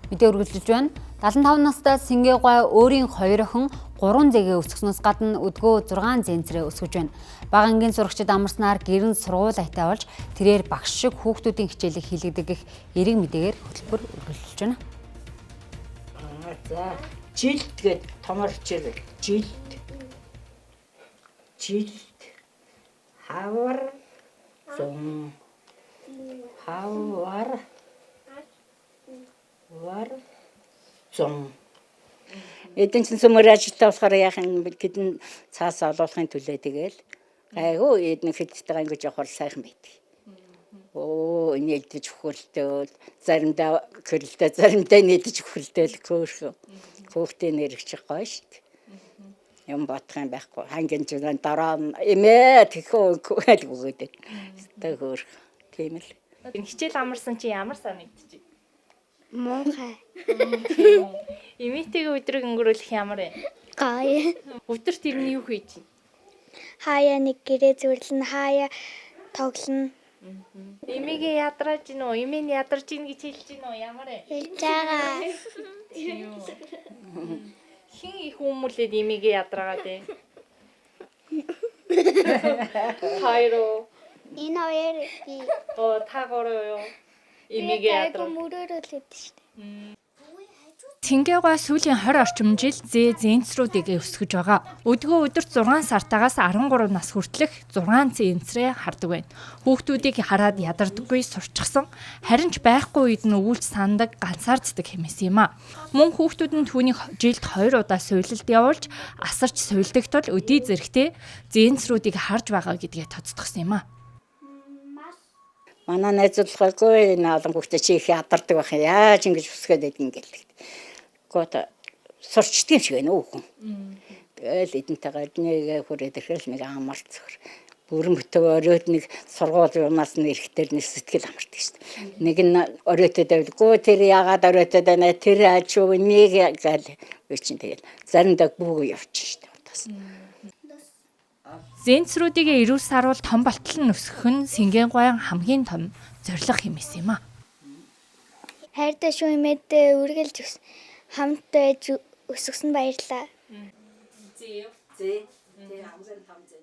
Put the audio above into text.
Мэдээ үргэлжилж байна. 75 настай Сэнгээгүй өөрийн хоёр охин 3 зээгээ өсгснөөс гадна өдгөө 6 зэнцрээ өсгөж байна. Бага ангийн сурагчид амарснаар гэрэн сургууль аятай болж тэрээр багш шиг хүүхдүүдийн хичээлийг хийлгэдэг гэх эрэг мэдээгээр хөтөлбөр үргэлжилж байна. За жилд гээд томор хичээл жилд жилд хавар зун хавар вар зун. Эдэн чин сөмөр ажилтаа болохоор яах юм тэдэн цаас олуулахын төлөө тэгэл гайгүй эдэн хэдтэйгээ ингэж явахаар сайхан байдаг. Оо нээлтэж хөхөлтөөл заримдаа хөрөлдөө заримдаа нийтж хөхөлтөөл хөөрхөн хөөхтэй нэрэгчих гоё шүү дээ. Юм бодох юм байхгүй. Хангин зүгэн дараа эмээ тэхөө гэж өгөөд. Тэ хөөрх. Тийм л. Энэ хичээл амарсан чи ямар санагдчих? Муухай. Эмээтэйгээ өдрийг өнгөрөөлөх ямар вэ? Гоё. Өдөрт ер нь юу хийж байна? Хаяа нэг гэрээ зүрлэн, хаяа тоглоно. Эмээгээ ядрааж гин үү? Эмээ нь ядарч гин гэж хэлж гин үү? Ямар вэ? Хэлж байгаа. Хин их хүмүүлээд эмээгээ ядраагаа дээ. Хайро. Энэ хоёр би. Оо та гурав юу? Эмээгээ ядраа. Мөрөөрөө л өгдөө шүү дээ. Цэнгээгой сүүлийн 20 орчим жил зээ зэнцрүүдийг өсгөж байгаа. Өдгөө өдөрт 6 сартаагаас 13 нас хүртэлх 6 зэнцрээ хардаг байна. Хүүхдүүдийг хараад ядардаггүй сурчсан, харин ч байхгүй үед нь өвүүлж сандаг, ганцаарддаг хэмээсэн юм а. Мөн хүүхдүүд нь түүнийг жилд 2 удаа суйлалд явуулж, асарч суйлдаг тул өдий зэрэгтэй зэнцрүүдийг харж байгаа гэдгээ тодтогсон юм а. Манай найзууд болохоор энэ олон хүүхдээ чи их ядардаг байх юм. Яаж ингэж өсгөөд байдгийг ингээл. Гот сурчдаг юм шиг байна уу хүн. Тэгэл эдэнтэйгээ нэг хүрээд ирэхэл нэг амар цөхөр. Бүрэн бүтөө оройд нэг сургууль юмас нь ирэхтэр нэг сэтгэл амардаг шүү дээ. Нэг нь оройтод байвал гөө тэр яагаад оройтод байна тэр ачуу нэг гал би чинь тэгэл заримдаа бүүгөө явчих шүү дээ урдаас. Зэнцрүүдийг эрүүл саруул том болтол нь өсгөх нь Сэнгээгойн хамгийн том зорилго хэмээсэн юм а. Хайртай шүү эмээдээ үргэлж хамт байж өсгсөн баярлаа. Зээ. Зээ. Тэр хамгийн том зээ.